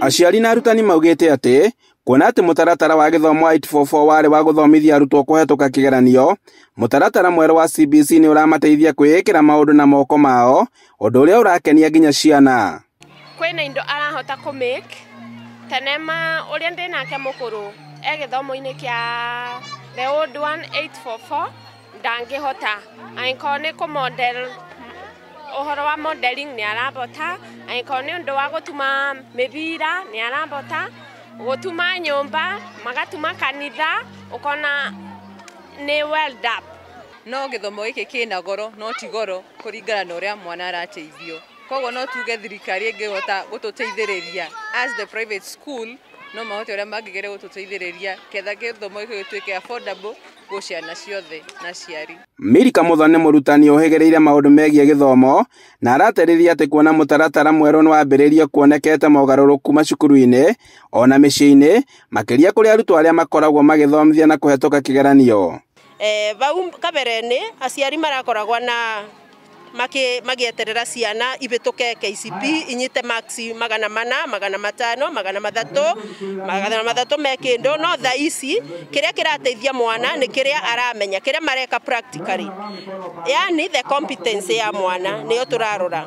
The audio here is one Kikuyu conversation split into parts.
Aciari na arutani maugĩte atĩ kuona atĩ mũtaratara wa gĩthomo wa 8-4-4 warĩ wa gũthomithia arutwo kũhetũka kĩgeranio, mũtaratara mwerũ wa CBC nĩ ũramateithia kwĩĩkĩra maũndũ na moko mao, ũndũ ũrĩa ũrakenia nginya ciana. Kwĩna indo arahota kũ make tenema ũrĩa ndĩnake mũkũrũ e gĩthomo-inĩ kĩa the old one 8-4-4 ndangĩhota, angĩkorwo nĩ kũ model ũhoro wa modeling nĩ arabota, angĩkorwo nĩ ũndũ wa gũtuma mĩbira nĩ arabota, gũtuma nyũmba magatuma kanitha ũkona nĩ well up. No gĩthomo gĩkĩ kĩna goro no ti goro kũringana na ũrĩa mwana arateithio, koguo no tuge thirikari ĩngĩhota gũtũteithĩrĩria as the private school no mahote ũrĩa mangĩgeria gũtũteithĩrĩria ketha gĩthomo gĩkĩ gĩtuĩke affordable gwĩ ciana ciothe na aciari. Milika Muthoni nĩ mũrutani ũhĩgĩrĩire maũndũ megiĩ gĩthomo na aratarĩria atĩ kuona mũtaratara mwerũ nĩwambĩrĩirie kuonekete mogarũrũku macukuru-inĩ ona mĩciĩ-inĩ makĩria kũrĩ arutwo arĩa makoragwo magĩthomithia na kũhetũka kĩgeranio. Bau kabere-inĩ aciari marakoragwo na magĩeterera ciana ibĩtũke KCP inyite marks 400, 500, 300, 300 me kĩndũ, no thaa ici kĩrĩa kĩrateithia mwana nĩ kĩrĩa aramenya, kĩrĩa mareka practically, yani the competence ya mwana nĩyo tũrarora.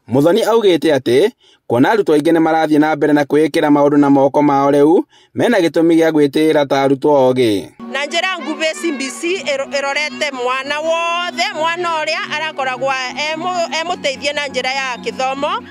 Muthoni augĩte atĩ kuona arutwo aingĩ nĩ marathiĩ na mbere na kwĩĩkĩra maũndũ na moko mao rĩu mena gĩtũmi gĩa gwĩtĩĩra ta arutwo ogĩ. Na njĩra nguhĩ CBC ĩrorete mwana wothe, mwana ũrĩa arakoragwo emũteithie na njĩra ya gĩthomo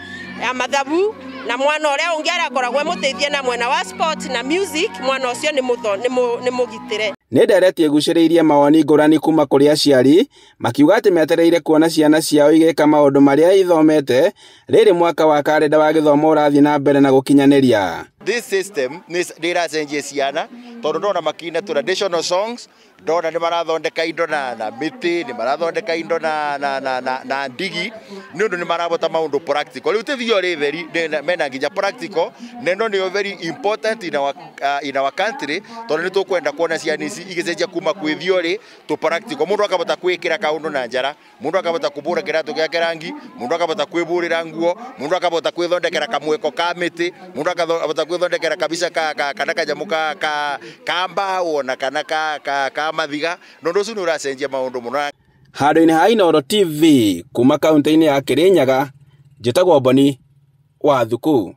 ya mathabu, na mwana ũrĩa ũngĩ arakoragwo emũteithie na mwena wa sport na music, mwana ũcio nĩ mũgitĩre. Nĩ ndereti ĩgucĩrĩirie mawoni ngũrani kuma kũrĩ aciari makiuga atĩ metereire kuona ciana ciao igĩka maũndũ marĩa ithomete rĩrĩ mwaka wa karenda wa gĩthomo ũrathiĩ na mbere na gũkinyanĩria. This system nĩ ĩracenjia ciana tondũ ndona makina traditional songs, ndona nĩ marathondeka indo na mĩtĩ, nĩ marathondeka indo na ndigi, nĩ ũndũ nĩ marabota maũndũ practical. Rĩu ti theory theri, mena nginya practical, na ĩno nĩyo very important in our country tondũ nĩ tũkwenda kuona ciana ici igĩcenjia kuma kwĩ theory to practical. Mũndũ akabota kwĩkĩra kaũndũ na njara, mũndũ akabota kũbũra kĩratũ gĩake rangi, mũndũ akabota kwĩbũrĩra nguo, mũndũ akabota kwĩthondekera kamweko ka mĩtĩ, mũndũ akabota kwĩthondekera kabisa kana kanyamũ ka mbaũ ona kana ka mathiga, na ũndũ ũcio nĩ ũracenjia maũndũ mũno. Handũ-inĩ ha Inooro TV kuma kaũntĩ-inĩ ya Kĩrĩnyaga, njĩtagwo Boni wa Thuku.